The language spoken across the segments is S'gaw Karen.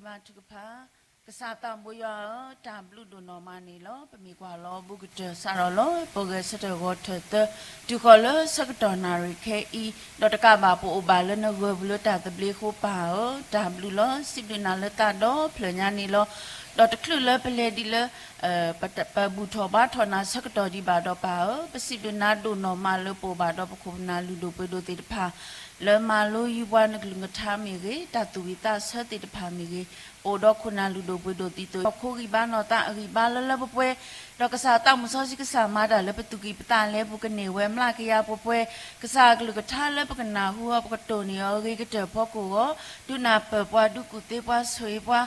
ဘါထုကဖၣ်. ကစၢ်သးဘိယွၤဧၢ, တၢ်ဘျုးဒိၣ်နီၢ်မးန့ၣ်လီၤ. ပမ့ၢ်ကွၢ်လီၤဘူးကတၢၢ်စးထီၣ်လၢ ပဂဲၤဆၢထၢၣ်ဂီၤထၢၣ်သၢ တုၤဃီၤလၢဆၢကတီၢ်နၣ်ရံၣ်ခဲအံၤ, ဒီးတကးဘၣ်ပအိၣ်ဘၣ်လၢနဂၢၢ်ပူၤလၢတၢ်သဘျ့အဃိပၢ်ဧၢ, တၢ်ဘျုးလီၤ. စံးဘျုးနၤလၢသးဒီဖျၢၣ်ညါန့ၣ်လီၤ. ဒီးတချုးလၢပလဲၤဒ်လၢ ပ ပဘူၣ်ထီၣ်ဘါထီၣ်နၤဆၢကတီၢ်ဒံးဘၣ်ဒီးပၢ်ဧၢ, ပစံးဘျုးနၤဒိၣ်နီၢ်မးလၢပအိၣ်ဘၣ်ဒီးပခိၣ်ပနၢ်လုၢ်ဒိၣ်ပှ့ၤဒိၣ်သ့ၣ်တဖၣ် လၢမၤလိယူပှၤနကလုၢ်ကထါမ့ၢ်ဂ့ၤ, တၢ်သူၣ်ဝံၣ်သးဆၢသ့ၣ်တဖၣ်မ့ၢ်ဂ့ၤ, အိၣ်ဒီးခိၣ်နၢ်လုၢ်ဒိၣ်ပှ့ၤဒိၣ်သံသိး ဟီၣ်ခိၣ်ဂံၢ်ဘါနီၢ်သးအဂံၢ်ဘါလၢလၢပှဲၤပှဲၤ, ဒီးကစၢ်သးမုၢ်စီဆှံကစၢ်မၤတၢ်လၢပသူၣ်ကံၢ်ပသးလဲပူၤကန့ၢ်ဝဲမျးကယၤပှဲၤပှဲၤ, ကစၢ်အကလုၢ်ကထါလၢပကနၢ်ဟူအီၤ ပကတိၢ်န့ၢ်အီၤအဂ့ၤကတၢၢ်ဖီခိၣ်အဂီၢ်, ဒုးနၢ်ပၢၢ်ပှၤ ဒုးကူၣ်သ့ပှၤ ဆိၣ်ဂ့ၤပှၤ,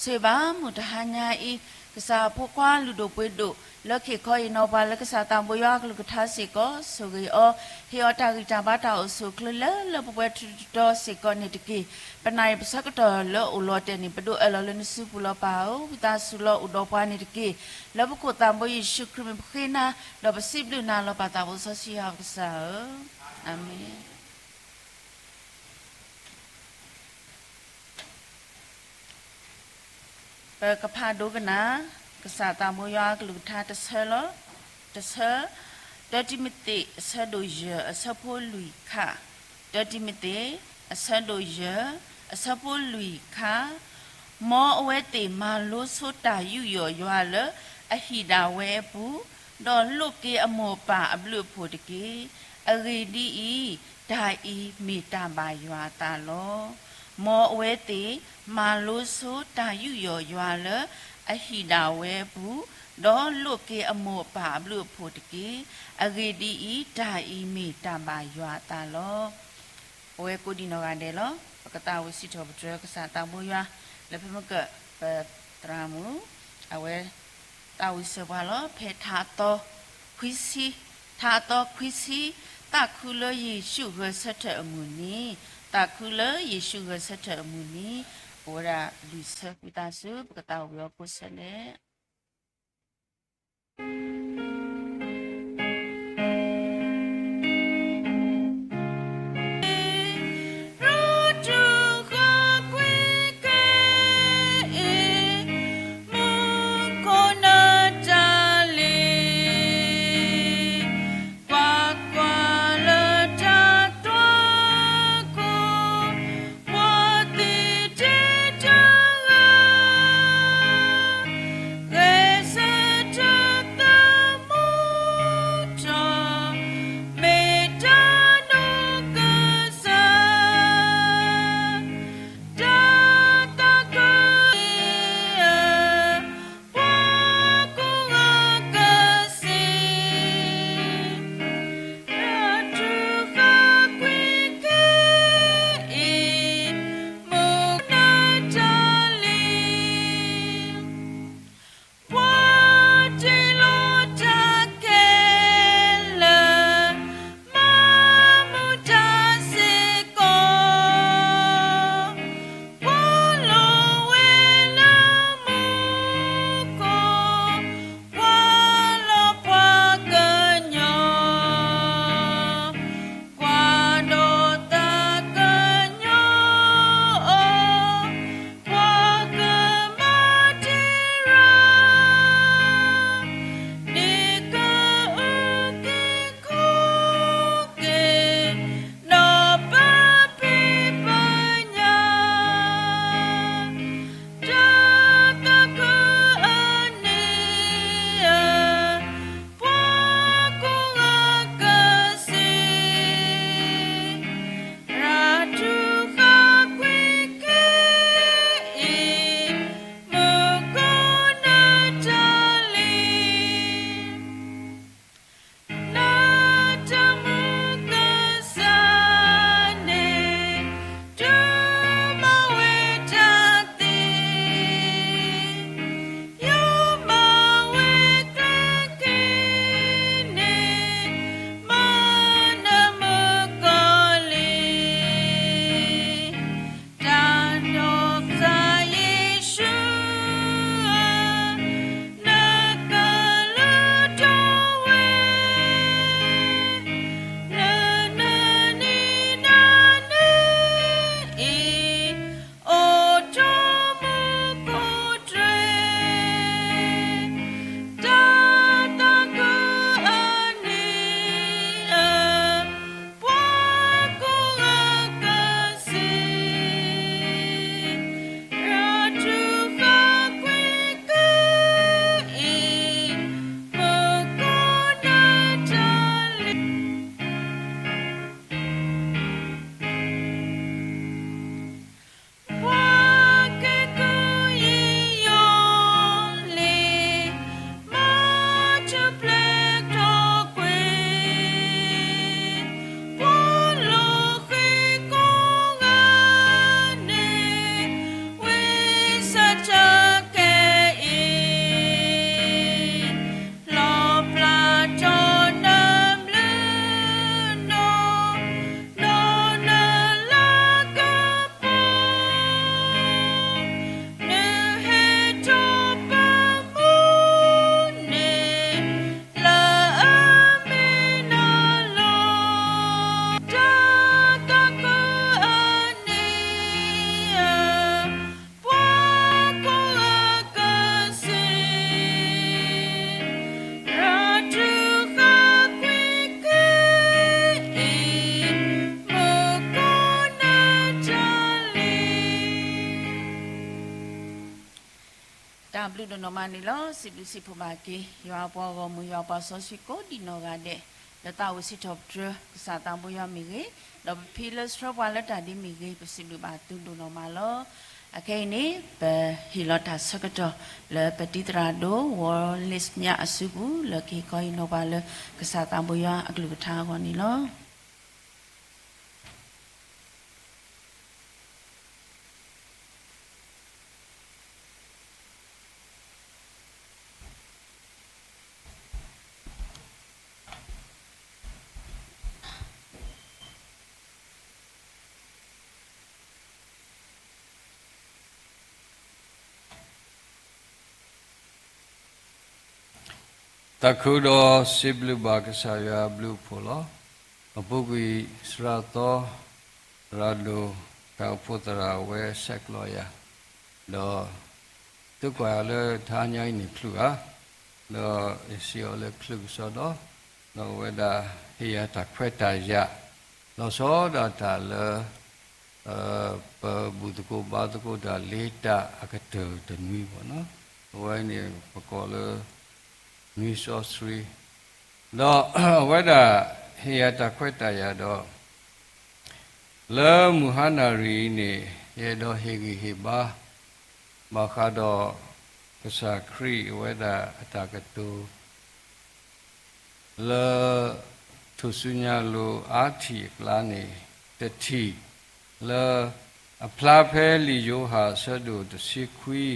ဆိၣ်ဂ့ၤဘၣ်မုၢ်တဟါညါအံၤ ကစၢ်အဖိခွါလုၢ်ဒိၣ်ပှ့ၤဒိၣ် လၢခံခီအံၤနီၢ်ပှၤလၢကစၢ်သးဘိယွၤအကလုၢ်ကထါစ့ၢ်ကီး ဆိၣ်ဂ့ၤအီၤ, ဟ့ၣ်အီၤတၢ်ဂံၢ်တၢ်ဘါတၢ်အိၣ်ဆူၣ်အိၣ်ချ့လၢလၢပှဲၤပှဲၤထူထူတီတီစ့ၢ်ကီးန့ၣ်တက့ၢ်. ပနၣ်ရံၣ်ပဆၢကတီၢ်လၢအိၣ်လီၤတဲာ်န့ၣ် ပဒိးအၢၣ်လီၤလၢနစုပူၤလီၤပၢ်ဧၢ, ဝံသးစူၤလီၤအိၣ်ဒီးပှၤန့ၣ်တက့ၢ်. လၢပခိၣ်သးဘိယ့ၣ်ၡူးခရံာ်မ့ၢ်ပဃ့နၤ, ဒီးပစံးဘျုးနၤလီၤပၢ်သးဘိစီဆှံယွၤပကစၢ်ဧၢ, အၤမ့ၣ်. ပကဖးဒိကနၣ် ကစၢ်သးဘိယွၤအကလုၢ်ကထါ တဆၢလီၤ. တဆၢ, တၢတံၤမသ့း အဆၢဒိၣ်ယဲၢ် အဆၢဖိလွံၢ်ခါ, တၢတံၤမသ့း အဆၢဒိၣ်ယဲၢ် အဆၢဖိလွံၢ်ခါ, မ်အဝဲသ့ၣ်မၤလိဆိတၢ်ယူးယီၣ်ယွၤလၢအဟံၣ်ဒၣ်ဝဲအပူၤ, ဒီးလိးက့ၤအမိၢ်အပၢ်အဘျုးအဖှိၣ်တက့ၢ်. အဂ့ၢ်ဒ်အံၤ, တၢ်အံၤမ့ၢ်တၢ်ဘၣ်ယွၤအသးလီၤ. မ်အဝဲသ့ၣ်မၤလိဆိတၢ်ယူးယီၣ်ယွၤလၢအဟံၣ်ဒၣ်ဝဲအပူၤ, ဒီးလိးက့ၤအမိၢ်အပၢ်အဘျုးအဖှိၣ်တက့ၢ်. အဂ့ၢ်ဒ်အံၤ, တၢ်အံၤမ့ၢ်တၢ်ဘၣ်ယွၤအသးလီၤ. ပဝဲကိးဒံးနီၢ်ဂၤဒဲးလီၤ. ပကသးဝံၣ်စံးထီၣ်ပတြၢၤကစၢ်သးဘိယွၤ လၢဖဲမ့ၢ်က ပသရၣ်မုၣ် အဝဲသးဝံၣ်စၢၤပှၤလီၤ. ဖဲထါအသီခွံဆံ, ထါအသီခွံဆံ, သးခုလၢယ့ၣ်ၡူးဂဲၤဆၢထၢၣ်အမုၢ်နံၤ, သးခုလၢယ့ၣ်ၡူးဂဲၤဆၢထၢၣ်အမုၢ်နံၤ, ပဝဲဒၣ်လွံၢ်ဆၢဝံသးစူၤ ပကသးဝံၣ်အီၤကိးဆၢလဲၣ်. တၢ်ဘျုးဒိၣ်နီၢ်မးန့ၣ်လီၤ. စံးဘျုးစံးဖှိၣ်ဘၣ်က့ၤ ယွၤအပှၤဂီၢ်မုၢ် ယွၤပှၤစီဆှံကိးဒံးနီၢ်ဂၤဒဲး, လၢသးအိၣ်စံးထီၣ်ပတြၢၤ ကစၢ်သးဘိယွၤမ့ၢ်ဂ့ၤ, ဒီးပဖံလၢဆှၢပှၤလၢတၢ်ဒ်မ့ၢ်ဂ့ၤ, ပစံးဘျုးဘၣ်သုဒိၣ်နီၢ်မးလီၤ. အခဲအံၤန့ၣ် ပဟ့ၣ်လီၤတၢ်ဆၢကတီၢ် လၢပတံၤသရၣ်ဒိၣ် Wallace ညါအစုပူၤ လၢကဟ့ၣ်ခီဟ့ၣ်နီၤပှၤလၢ ကစၢ်သးဘိယွၤအကလုၢ်ကထါအဂီၢ်န့ၣ်လီၤ. တၢ်ခုၣ်ဒီးစံးဘျုးဘၣ်ကစၢ်ယွၤအဘျုးအဖှိၣ်လီၤ. အပူၤကွံာ်စှၤသီ သရၣ်ဒိၣ် တၢ်အိၣ်ဖှိၣ်သရၣ်ဝဲဆဲးကျိးယၤ, ဒီး သုကွၢ်ယၤလၢတဟါညါအံၤန့ၣ်ချုးဧါ, ဒီးယစံးအီၤလၢချုးကစီဒီ, ဒီးအဝဲဒၣ်ဟ့ၣ်ယၤတၢ်ခွဲးတၢ်ယာ် လီၤဆီဒၣ်တၢ်လၢ ပဘူၣ်သကိးဘါသကိးတၢ်လ့တၢ်အကတၢၢ်တနွံဘၣ်နီၤ, အဝဲန့ၣ်ပကိးလၢ နွံစီဆှံ, ဒီးအဝဲဒၣ်ဟ့ၣ်ယၤတၢ်ခွဲးတၢ်ယာ်ဒီး လၢမုၢ်ဟါနၣ်ရံၣ်အံၤန့ၣ် ယအဲၣ်ဒိးဟ့ၣ်ဂံၢ်ဟ့ၣ်ဘါ ဘၣ်ဃးဒီး ကစၢ်ခရံာ်အဝဲဒၣ်အတၢ်ကတိၤ လၢ ထူၣ်စုညါလိၤအါထံၣ်အကျါန့ၣ် တထံၣ်, လၢအဖျါဖဲလံာ်ယိၤဟၣ်အဆၢဒိၣ်တဆံခွံ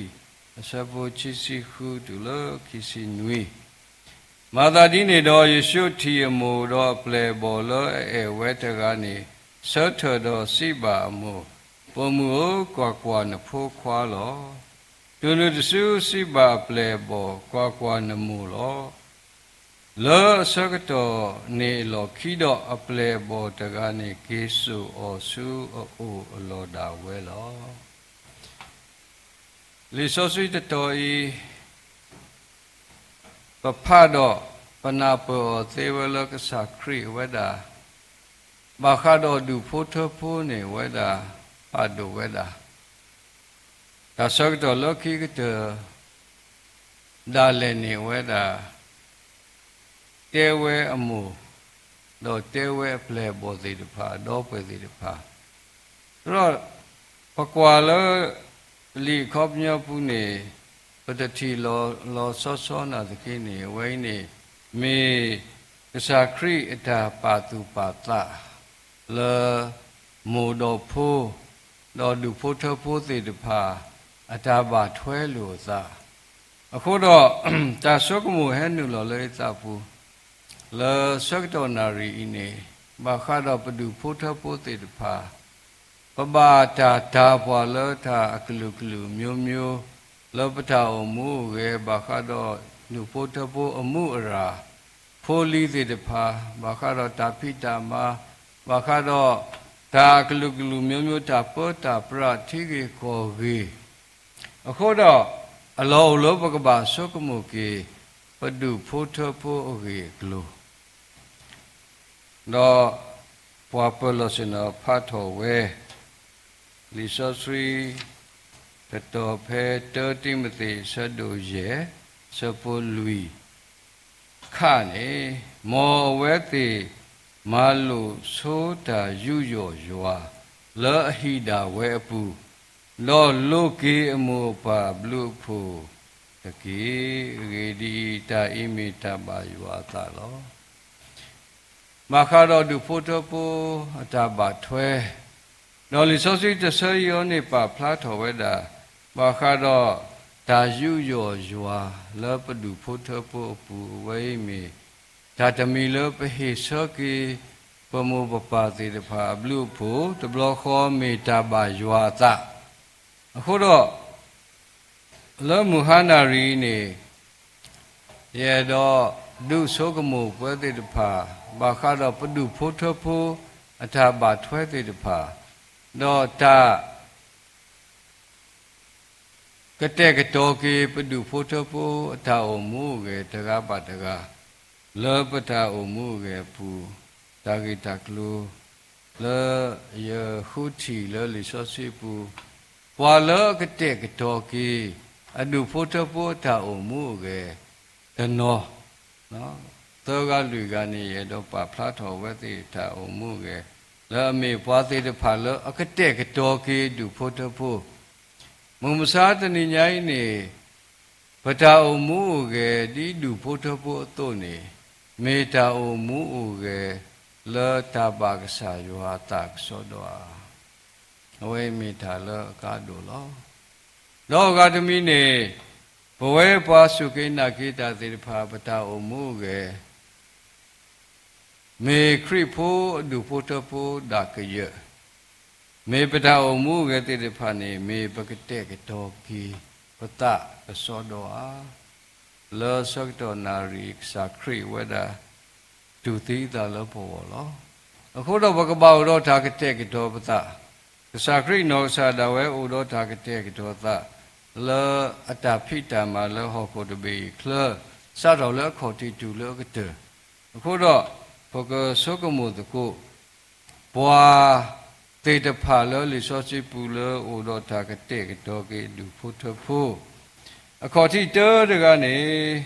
အဆၢဖိခံဆံဃုတုၤလၢခံဆံနွံ, မၤသးဒ်န့ၣ်ဒီး ယ့ၣ်ၡူးထံၣ်အမိၢ်ဒီးအပျဲၢ်အဘီၣ်လၢအအဲၣ်ဝဲတဂၤန့ၣ် ဆၢထၢၣ်ဒီးစံးဘၣ်အမိၢ်, ပိာ်မုၣ်ဧၢ, ကွၢ်ကွၢ်, နဖိခွါလီၤ. တုၤနုၤတစုစံးဘၣ်အပျဲၢ်အဘီၣ်, ကွၢ်ကွၢ်, နမိၢ်လီၤ. လၢအဆၢကတီၢ်န့ၣ်အလီၢ်ခံဒီး အပျဲၢ်အဘီၣ်တဂၤန့ၣ် က့ၤစိာ်အီၤဆူအအိၣ်အလီၢ်ဒၣ်ဝဲလီၤ. လံာ်စီဆှံတတီၤအံၤ ပဖးဒီး ပနၢ်ပၢၢ်အီၤသ့ဝဲလၢကစၢ်ခရံာ်အဝဲဒၣ် ဘၣ်ဃးဒီးဒူၣ်ဖိထၢဖိန့ၣ် အဝဲဒၣ်ပာ်ဒိၣ်ဝဲဒၣ် တၢ်ဆၢကတီၢ်လၢခံကတၢၢ် ဒၣ်လဲာ်န့ၣ် အဝဲဒၣ် တဲဝဲအမိၢ် ဒီးတဲဝဲအပျဲၢ်အဘီၣ်သ့ၣ်တဖၣ် အဒီပုၢ်ဝဲၢ်သ့ၣ်တဖၣ် ဒီးပကွၢ်လၢ လံာ်အခီပညီပူၤန့ၣ် ပတထံၣ်လီၤလီၤဆီဆီနာ်သက့န့ၣ် အဝဲအံၤန့ၣ် မ့ၢ်ကစၢ်ခရံာ်အတၢ်ပာ်သူၣ်ပာ်သး လၢမိၢ်ဒီးဖိ ဒီးဒူၣ်ဖိထၢဖိသ့ၣ်တဖၣ် အတၢ်ဘၣ်ထွဲလိာ်အသး, အဃိဒီး တၢ်ဆိကမိၣ်ဟဲနုာ်လီၤလၢယသးပူၤ လၢဆၢကတီၢ်နၣ်ရံၣ်အံၤန့ၣ် ဘၣ်ဃးဒီးပဒူၣ်ဖိထၢဖိသ့ၣ်တဖၣ် ပဘၣ်တၢ်တာ်ပှၤလၢတၢ်အကလုာ်ကလုာ်မျိုးမျိုး လၢပတၢ်အိၣ်မူအိၣ်ဂဲၤ ဘၣ်ဃးဒီးဒူၣ်ဖိထၢဖိအမူအရာ ဖိလံၤသ့ၣ်တဖၣ် ဘၣ်ဃးဒီးတၢ်ဖံးတၢ်မၤ ဘၣ်ဃးဒီးတၢ်အကလုာ်ကလုာ်မျိုးမျိုး တၢ်ပၢတၢ်ပြး ထံဂ့ၢ်ကီၢ်ဂ့ၢ် အဃိဒီး အလီၢ်အိၣ်လၢပကဘၣ်ဆိကမိၣ်က့ၤ ပဒူၣ်ဖိထၢဖိအဂ့ၢ်အကျိၤ ဒီးပှၤပၢၤလီၢ်ဆ့ၣ်နီၤဖးထီၣ်ဝဲ လံာ်စီဆှံ ကတီၤဖဲတၢတံၤမသ့း အဆၢဒိၣ်ယဲၢ် အဆၢဖိလွံၢ် ခါန့ၣ်, မ်အဝဲသ့ၣ်မၤလိာ်ဆိတၢ်ယူးယီၣ်ယွၤ လၢအဟံၣ်ဒၣ်ဝဲအပူၤ, ဒီးလိးက့ၤအမိၢ်အပၢ်အဘျုးအဖှိၣ်တက့ၢ်. အဂ့ၢ်ဒ်အံၤ, တၢ်အံၤမ့ၢ်တၢ်ဘၣ်ယွၤအသးလီၤ. ဘၣ်ဃးဒီးဒူၣ်ဖိထၢဖိအတၢ်ဘၣ်ထွဲ, ဒီးလံာ်စီဆှံတဆၢအံၤအံၤန့ၣ် ပာ်ဖျါထီၣ်ဝဲဒၣ် ဘၣ်ဃးဒီးတၢ်ယူးယီၣ်ယွၤလၢပဒူၣ်ဖိထၢဖိအပူၤ အဝဲအံၤမ့ၢ် တၢ်တမံၤလၢပဟ့ၣ်ဆၢက့ၤ ပမိၢ်ပပၢ်သ့ၣ်တဖၣ်အဘျုးအဖှိၣ် တဘျီဃီမ့ၢ်တၢ်ဘၣ်ယွၤအသး, အဃိဒီး လၢမုၢ်ဟါနၣ်ရံၣ်အံၤန့ၣ် ယအဲၣ်ဒိးဒုးဆိကမိၣ်ပဝဲသ့ၣ်တဖၣ် ဘၣ်ဃးဒီးပဒူၣ်ဖိထၢဖိအတၢ်ဘၣ်ထွဲသ့ၣ်တဖၣ်, ဒီးတၢ် ကတဲာ်ကတီၤက့ၤ ပဒူၣ်ဖိထၢဖိအတၢ်အိၣ်မူအိၣ်ဂဲၤတဂၤဘၣ်တဂၤ လၢပတၢ်အိၣ်မူအိၣ်ဂဲၤအပူၤ, တၢ်ဂ့ၢ်တၢ်ကျိၤ လၢယဃုထံၣ်လၢလံာ်စီဆှံအပူၤ, ပှၤလၢအကတဲာ်ကတီၤက့ၤ အဒူၣ်ဖိထၢဖိအတၢ်အိၣ်မူအဂဲၤတနီၤ, သၢဂၤလွံၢ်ဂၤန့ၣ် ယအဲၣ်ဒိးပာ်ဖျါထီၣ်အဝဲသ့ၣ်အတၢ်အိၣ်မူအဂဲၤ, လၢအမ့ၢ်ပှၤသ့ၣ်တဖၣ်လၢအကတဲာ်ကတီၤက့ၤဒူၣ်ဖိထၢဖိ, မုၢ်မဆါတနံၤညါအံၤန့ၣ် ပတၢ်အိၣ်မူအိၣ်ဂဲၤဒ်ဒူၣ်ဖိထၢဖိအသိးန့ၣ်, မ့ၢ်တၢ်အိၣ်မူအိၣ်ဂဲၤလၢတၢ်ဘၣ်ကစၢ်ယွၤအသးကစီဒီဧါ. အဝဲအံၤမ့ၢ်တၢ်လၢအကါဒိၣ်လီၤ. ဒီးအဂၤတမံၤန့ၣ်, ပဝဲပှၤစူၢ်က့ၤနာ်က့ၤတၢ်သ့ၣ်တဖၣ် ပတၢ်အိၣ်မူအိၣ်ဂဲၤ မ့ၢ်ခရံာ်ဖိအဒူၣ်ဖိထၢဖိဒၣ်ကယၢၢ်, မ့ၢ်ပတၢ်အိၣ်မူအိၣ်ဂဲၤသ့ၣ်တဖၣ်န့ၣ် မ့ၢ်ပကတဲာ်ကတီၤက့ၤပသးကစီဒီဧါ. လၢဆၢကတီၢ်နၣ်ရံၣ်ကစၢ်ခရံာ်ဝဲဒၣ် တူၢ်သံအသးလၢပဂီၢ်လီၤ. အဃိဒီးပကဘၣ်အိၣ်ဒီးတၢ်ကတဲာ်ကတီၤပသး, ကစၢ်ခရံာ်နီၢ်ကစၢ်ဒၣ်ဝဲအိၣ်ဒီးတၢ်ကတဲာ်ကတီၤသး လၢအတၢ်ဖံးတၢ်မၤလၢဟီၣ်ခိၣ်တဘ့ၣ်အံၤအချၢ, စးထီၣ်လၢအခီၣ်ထံးတုၤလၢအကတၢၢ်, အဃိဒီး ပကဆိကမိၣ်သကိး ပှၤသ့ၣ်တဖၣ်လၢလံာ်စီဆှံပူၤလၢအိၣ်ဒီးတၢ်ကတဲာ်ကတီၤက့ၤဒူၣ်ဖိထၢဖိ, အခီၣ်ထံးတၢတဂၤန့ၣ်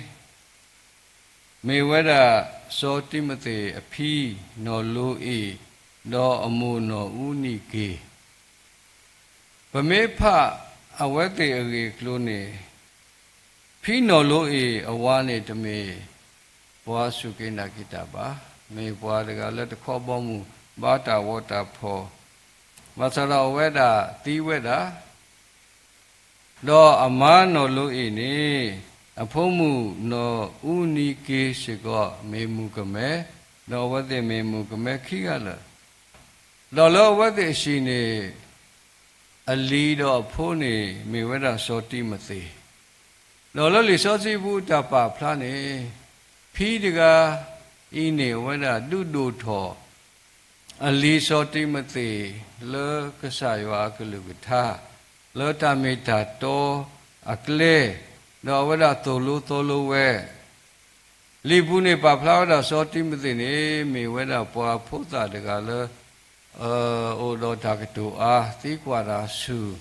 မ့ၢ်ဝဲဒၣ်စီၤတံၤမသ့းအဖံနီၢ်လိအ့ၣ်, ဒီးအမိၢ်နီၢ်အူနံက့ၤ. ပမ့ၢ်ဖးအဝဲသ့ၣ်အဂ့ၢ်အကျိၤန့ၣ်, ဖံနီၢ်လိအ့ၣ်အဝၤန့ၣ်တမ့ၢ်ပှၤစူၢ်က့ၤနာ်က့ၤတၢ်ဘၣ်. မ့ၢ်ပှၤတဂၤလၢတခီဘီမုၢ်ဘါတၢ်ဝီတၢ်ဖီၣ်, ဘၣ်ဆၣ်ဒီးအဝဲဒၣ်သံဝဲဒၣ် ဒီးအမါနီၢ်လိအ့ၣ်န့ၣ်, အဖိမုၣ်နီၢ်အူနံက့ၤစ့ၢ်ကီး မ့ၢ်မုၣ်ကမဲ, ဒီးအဝဲသ့ၣ်မ့ၢ်မုၣ်ကမဲခံဂၤလၢာ်. ဒီးလၢအဝဲသ့ၣ်အဟံၣ်န့ၣ်, အလံၤဒီးအဖိန့ၣ် မ့ၢ်ဝဲဒၣ်စီၤတံၤမသ့း, ဒီးလၢလံာ်စီဆှံပူၤတၢ်ပာ်ဖျါန့ၣ်, ဖံတဂၤအံၤန့ၣ် အဝဲဒၣ်ဒုးဒိၣ်ထီၣ် အလံၤစီၤတံၤမသ့းလၢကစၢ်ယွၤအကလုၢ်ကထါ, လၢတၢ်မ့ၢ်တၢ်တီအကျဲ, ဒီးအဝဲဒၣ်သိၣ်လိသီလိဝဲ. လံာ်ပူၤန့ၣ်ပာ်ဖျါဝဲဒၣ်စီၤတံၤမသ့းန့ၣ် မ့ၢ်ဝဲဒၣ်ပှၤဖိသၣ်တဂၤလၢ အိၣ်ဒီးတၢ်ကတိၤအါ သံကွၢ်တၢ်ဆူၣ်,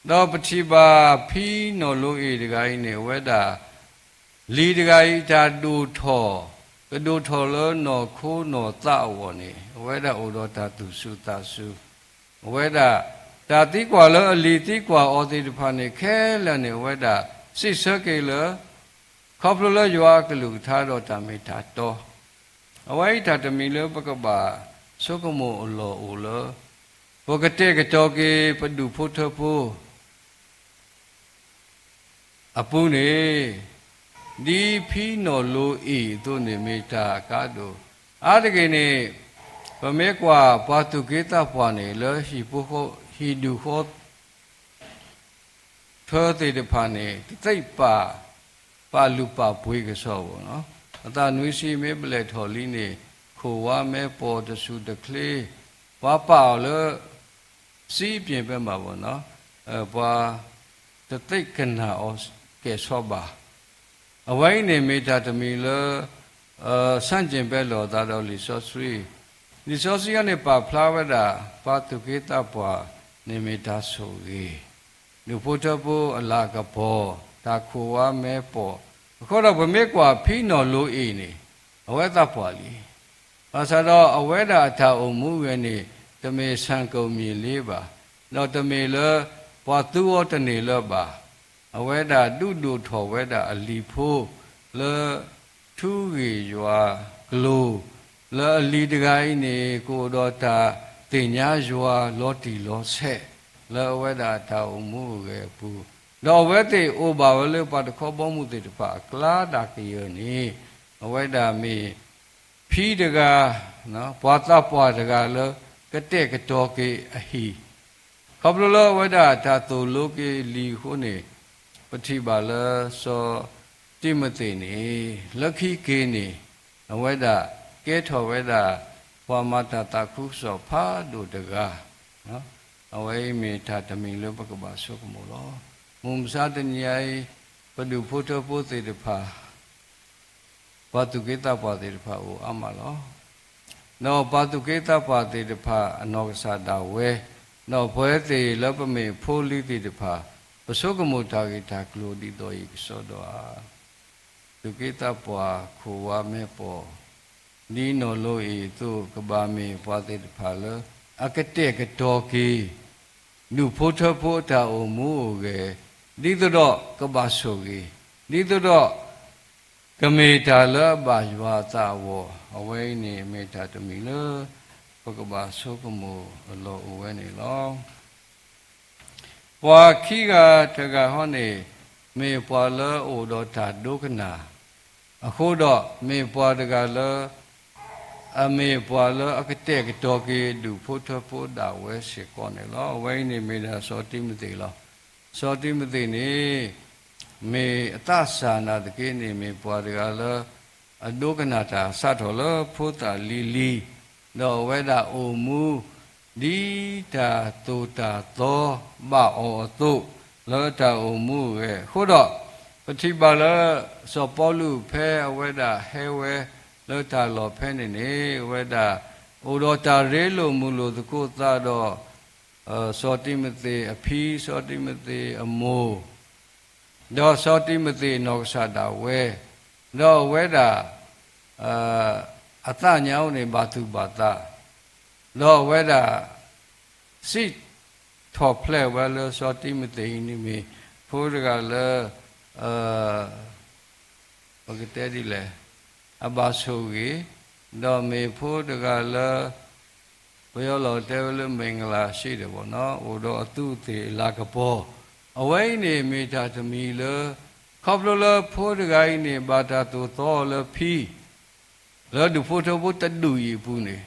ဒီးပထံၣ်ဘၣ်ဖံနီၢ်လိအ့ၣ်တဂၤအံၤန့ၣ် အဝဲဒၣ် လံၤတဂၤအံၤတၢ်ဒိၣ်ထီၣ်, ကဒိၣ်ထီၣ်လၢနီၢ်ခိနီၢ်သးအဂီၢ်န့ၣ် အဝဲဒၣ်အိၣ်ဒီးတၢ်သူၣ်ဆူၣ်သးဆူၣ်, အဝဲဒၣ် တၢ်သံကွၢ်လၢအလံၤသံကွၢ်အီၤသ့ၣ်တဖၣ်န့ၣ် ခဲလၢာ်န့ၣ် အဝဲဒၣ်စံးဆၢက့ၤလၢ ခီဖျိလၢယွၤအကလုၢ်ကထါဒီးတၢ်မ့ၢ်တၢ်တီ, အဝဲအံၤတၢ်တမံၤလၢပကဘၣ်ဆိကမိၣ်အလီၢ်အိၣ်လၢ ပကတဲာ်ကတီၤက့ၤပဒူၣ်ဖိထၢဖိ အပူၤန့ၣ်, ဒ်ဖံနီၢ်လိအ့ၣ်အသိးန့ၣ် မ့ၢ်တၢ်အကါဒိၣ်, အါတက့ၢ်န့ၣ် ပမ့ၢ်ကွၢ်ပှၤသူၣ်က့သးပှၢ်န့ၣ် လၢဟံၣ်ဒူၣ်ဃီ ထၢသ့ၣ်တဖၣ်န့ၣ် တသ့ၣ်ပာ် ပာ်လုၢ်ပာ်ပှ့ၤကစီၣ်ဘၣ်နီၤ, အသးနွံဆံမ့ၢ်ဘျဲၣ်ထီၣ်လံန့ၣ် ခိၣ်ဝါမဲပိာ်တစူၣ်တချ့, ပှၤပာ်အီၤလၢ စံးပျ့ၤပဲမးဘၣ်နီၤ, ပှၤတသ့ၣ်ကနၣ်အီၤကဲၣ်ဆိးဘၣ်. အဝဲအံၤန့ၣ်မ့ၢ်တၢ်တမံၤလၢ ဆန့်ကျင်ဘက်လိာ်သးဒီးလံာ်စီဆှံ, လံာ်စီဆှံအံၤန့ၣ်ပာ်ဖျါဝဲဒၣ် ပှၤသူၣ်က့သးပှၢ်န့ၣ်မ့ၢ်တၢ်ဆိၣ်ဂ့ၤ, ဒူၣ်ဖိထၢဖိအလၤကပီၤ, တၢ်ခိၣ်ဝါမဲပိာ်, အဃိဒီးပမ့ၢ်ကွၢ်ဖံနီၢ်လိအ့ၣ်န့ၣ် အဝဲသးပှၢ်လံ. ဘၣ်ဆၣ်ဒီးအဝဲဒၣ်အတၢ်အိၣ်မူဝဲန့ၣ် တမ့ၢ်ဆၣ်ကိၣ်မံၤလ့ဘၣ်, ဒီးတမ့ၢ်လၢပှၤသူအီၤတန့ၢ်လၢၤဘၣ်. အဝဲဒၣ်ဒုးဒိၣ်ထီၣ်ဝဲဒၣ်အလံၤဖိ လၢထူဂ့ၢ်ယွၤကျိၤ, လၢအလံၤတဂၤအံၤန့ၣ် ကအိၣ်ဒီးတၢ်သ့ၣ်ညါယွၤလီၤတံၢ်လီၤဆဲး လၢအဝဲဒၣ်အတၢ်အိၣ်မူအိၣ်ဂဲၤအပူၤ, ဒီးအဝဲသ့ၣ်အိၣ်ဘၣ်ဝဲလၢပှၤတခီဘီမုၢ်သ့ၣ်တဖၣ်အကျါဒၣ်ကယၢၢ်န့ၣ်, အဝဲဒၣ်မ့ၢ် ဖံတဂၤ, ပှၤသးပှၢ်တဂၤလၢကတဲာ်ကတီၤက့ၤအဟံၣ်, ခီဖျိလၢအဝဲဒၣ်တၢ်သိၣ်လိက့ၤလံၤအဃိန့ၣ်, ပထံၣ်ဘၣ်လၢစီၤတံၤမသ့းန့ၣ် လၢခံက့ၤန့ၣ် အဝဲဒၣ်ကဲထီၣ်ဝဲဒၣ် ပှၤမၤတၢ်သးခုကစီၣ်ဖးဒိၣ်တဂၤ, အဝဲအံၤမ့ၢ်တၢ်တမံၤလၢပကဘၣ်ဆိကမိၣ်လီၤ. မုၢ်မဆါတနံၤအံၤ ပဒူၣ်ဖိထၢဖိသ့ၣ်တဖၣ် ပှၤသူၣ်က့သးပှၢ်သ့ၣ်တဖၣ်အိၣ်အါမးလီၤ. ဒီးပှၤသူၣ်က့သးပှၢ်သ့ၣ်တဖၣ်အနီၢ်ကစၢ်ဒၣ်ဝဲ, ဒီးပဝဲသ့ၣ်လၢပမ့ၢ်ဖိလံၤသ့ၣ်တဖၣ် ပဆိကမိၣ်တၢ်ဂ့ၢ်တၢ်ကျိၤဒ်သိးအံၤကစီဒီဧါ. သူၣ်က့သးပှၢ်ခိၣ်ဝါမဲပီၢ်, ဒ်နီၢ်လိအံၤအသိး ကဘၣ်မ့ၢ်ပှၤသ့ၣ်တဖၣ်လၢ အကတဲာ်ကတီၤက့ၤ ဒူၣ်ဖိထၢဖိအတၢ်အိၣ်မူအိၣ်ဂဲၤ, ဒ်သိးဒီးကဘၣ်ဆိၣ်ဂ့ၤ, ဒ်သိးဒီး ကမ့ၢ်တၢ်လၢအဘၣ်ယွၤအသးအဂီၢ်, အဝဲအံၤန့ၣ်မ့ၢ်တၢ်တမံၤလၢ ပကဘၣ်ဆိကမိၣ်အလီၢ်အိၣ်ဝဲန့ၣ်လီၤ. ပှၤခံဂၤတဂၤဟီန့ၣ် မ့ၢ်ပှၤလၢအအိၣ်ဒီးတၢ်ဒိကနၣ်, အဃိဒီးမ့ၢ်ပှၤတဂၤလၢ အမ့ၢ်ပှၤလၢအကတဲာ်ကတီၤက့ၤဒူၣ်ဖိထၢဖိဒၣ်ဝဲစ့ၢ်ကီးန့ၣ်လီၤ. အဝဲအံၤန့ၣ်မ့ၢ်ဒၣ်စီၤတံၤမသ့းလီၤ. စီၤတံၤမသ့းန့ၣ် မ့ၢ်အသးစၢ်နာ်သက့န့ၣ် မ့ၢ်ပှၤတဂၤလၢ အဒိကနၣ်တၢ်စးထီၣ်လၢဖိသၣ်လံၤလံၤ, ဒီးအဝဲဒၣ်အိၣ်မူ ဒ်တၢ်သိၣ်တၢ်သီဘၣ်အီၤအသိး လၢတၢ်အိၣ်မူအဂဲၤအဃိဒီး, ပထံၣ်ဘၣ်လၢ စီၤပီလူးဖဲအဝဲဒၣ်ဟဲဝဲလၢတၢ်လီၢ်ဖဲန့ၣ်န့ၣ် အဝဲဒၣ် အိၣ်ဒီးတၢ်ရ့လိာ်မုာ်လိာ်သကိးသးဒီး စီၤတံၤမသ့းအဖံ, စီၤတံၤမသ့းအမိၢ်, ဒီးစီၤတံၤမသ့းအနီၢ်ကစၢ်ဒၣ်ဝဲ, ဒီးအဝဲဒၣ် အသးညါအိၣ်န့ၣ်ဘၣ်သူၣ်ဘၣ်သး, ဒီးအဝဲဒၣ် စံးထီၣ်ဖျဲးဝဲလၢစီၤတံၤမသ့းအံၤန့ၣ်မ့ၢ်ဖိတဂၤလၢ ပကတဲဒ်လဲၣ်, အဘၣ်ဆိၣ်ဂ့ၤ, ဒီးမ့ၢ်ဖိတဂၤလၢ ပယီၤလီၤတဲဝဲလၢ မင်္ဂလာရှိတယ်ပေါ့နော်, အိၣ်ဒီးအသူးအသ့ၣ်အလၤကပီၤ, အဝဲအံၤန့ၣ်မ့ၢ်တၢ်တမံၤလၢ ခီဖျိလၢဖိတဂၤအံၤန့ၣ် ဘၣ်တၢ်သိၣ်သီအီၤလၢဖံ လၢဒူၣ်ဖိထၢဖိတဒူၣ်အံၤအပူၤန့ၣ်,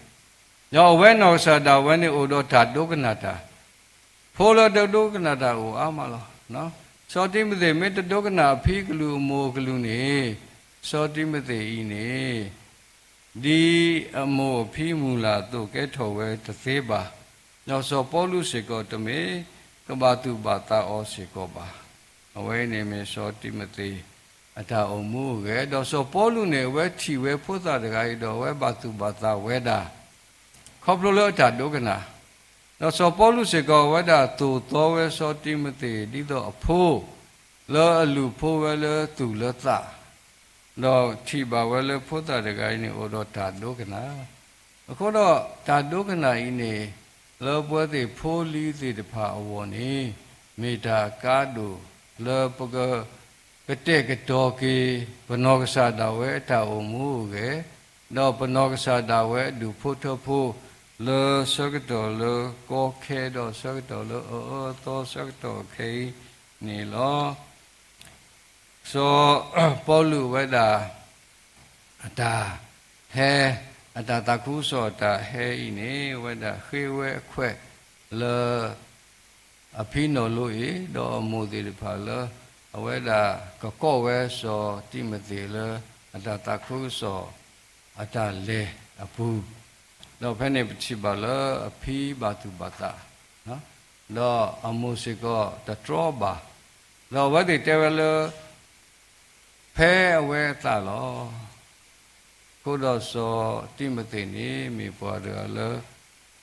ဒီးအဝဲနီၢ်ကစၢ်ဒၣ်ဝဲန့ၣ်အိၣ်ဒီးတၢ်ဒိကနၣ်တၢ်, ဖိလၢတဒိကနၣ်တၢ်အိၣ်အါမးလီၤ. စီၤတံၤမသ့းမ့ၢ်တဒိကနၣ်အဖံကလုၢ်အမိၢ်အကလုၢ်န့ၣ်, စီၤတံၤမသ့းအံၤန့ၣ် ဒ်အမိၢ်အဖံမုၢ်လၢ်အသိးကဲထီၣ်ဝဲတသ့ဘၣ်. ဒီးစီၤပီလူးစ့ၢ်ကီးတမ့ၢ်ကဘၣ်သူၣ်ဘၣ်သးအီၤစ့ၢ်ကီးဘၣ်. အဝဲအံၤန့ၣ်မ့ၢ်စီၤတံၤမသ့းအတၢ်အိၣ်မူအိၣ်ဂဲၤ, ဒီးစီၤပီလူးန့ၣ် အဝဲထံၣ်ဝဲဖိသၣ်တဂၤအံၤဒီးအဝဲဘၣ်သူၣ်ဘၣ်သးဝဲဒၣ် ခီဖျိလၢအတၢ်ဒိကနၣ်, ဒီးစီၤပီလူးစ့ၢ်ကီးအဝဲဒၣ်သိၣ်သီဝဲစီၤတံၤမသ့း ဒ်သိးအဖိ လၢအလူၤဖိဝဲလၢသူၣ်လၢသး, ဒီးထံၣ်ဘၣ်ဝဲလၢဖိသၣ်တဂၤအံၤန့ၣ် အိၣ်ဒီးတၢ်ဒိကနၣ်, အဃိဒီးတၢ်ဒိကနၣ်အံၤန့ၣ် လၢပဝဲသ့ၣ်ဖိလံၤသ့ၣ်တဖၣ်အဂီၢ်န့ၣ် မ့ၢ်တၢ်အကါဒိၣ်လၢပက ကတဲာ်ကတီၤက့ၤ ပနီၢ်ကစၢ်ဒၣ်ဝဲအတၢ်အိၣ်မူအိၣ်ဂဲၤ, ဒီးပနီၢ်ကစၢ်ဒၣ်ဝဲအဒူၣ်ဖိထၢဖိ လၢဆၢကတီၢ်လၢကီခဲ ဒီးဆၢကတီၢ်လၢအအၢအသီဆၢကတီၢ်ခဲအံၤန့ၣ်လီၤ. စီၤပီလူးဝဲဒၣ် အတၢ်ဟဲ, အတၢ်သးခုကစီၣ်အတၢ်ဟဲအံၤန့ၣ် အဝဲဒၣ်ဃ့ဝဲအခွဲးလၢ အဖံနီၢ်လိအံၤ ဒီးအမိၢ်သ့ၣ်တဖၣ်လၢ အဝဲဒၣ်ကကိးဝဲစီၤတံၤမသ့းလၢ အတၢ်သးခုကစီၣ်အတၢ်လဲၤအပူၤ, ဒီးဖဲန့ၣ်ပထံၣ်ဘၣ်လၢအဖံဘၣ်သူၣ်ဘၣ်သး, ဒီးအမိၢ်စ့ၢ်ကီးတတြီဘၣ်, ဒီးအဝဲသ့ၣ်တဲဝဲလၢ ဖဲအဝဲအသးလီၤ. အဃိဒီးစီၤတံၤမသ့းန့ၣ် မ့ၢ်ပှၤတဂၤလၢ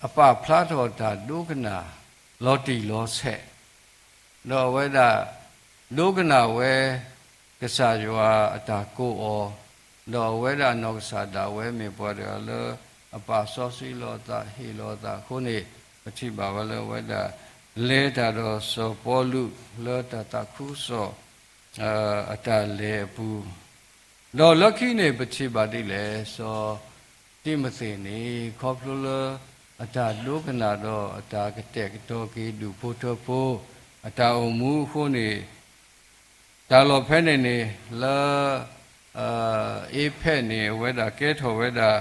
အပာ်ဖျါထီၣ်တၢ်ဒိကနၣ်လီၤတံၢ်လီၤဆဲး, ဒီးအဝဲဒၣ်ဒိကနၣ်ဝဲ ကစၢ်ယွၤအတၢ်ကိးအီၤ, ဒီးအဝဲဒၣ်နီၢ်ကစၢ်ဒၣ်ဝဲမ့ၢ်ပှၤတဂၤလၢ အပာ်စီဆှံလီၤအသး ဟ့ၣ်လီၤအသးအဃိန့ၣ် ပထံၣ်ဘၣ်ဝဲလၢအဝဲဒၣ် လဲၤတၢ်ဒီးစီၤပီလူးလၢတၢ်သးခုကစီၣ် အတၢ်လဲၤအပူၤ, ဒီးလၢခံန့ၣ် ပထံၣ်ဘၣ်ဒ်လဲၣ်, စီၤတံၤမသ့းန့ၣ် ခီဖျိလၢအတၢ်ဒိကနၣ်ဒီးအတၢ်ကတဲာ်ကတီၤက့ၤဒူၣ်ဖိထၢဖိ အတၢ်အိၣ်မူအဃိန့ၣ် တၢ်လီၢ်ဖဲန့ၣ်န့ၣ် လၢ အ့ဖဲးန့ၣ် အဝဲဒၣ်ကဲထီၣ်ဝဲဒၣ်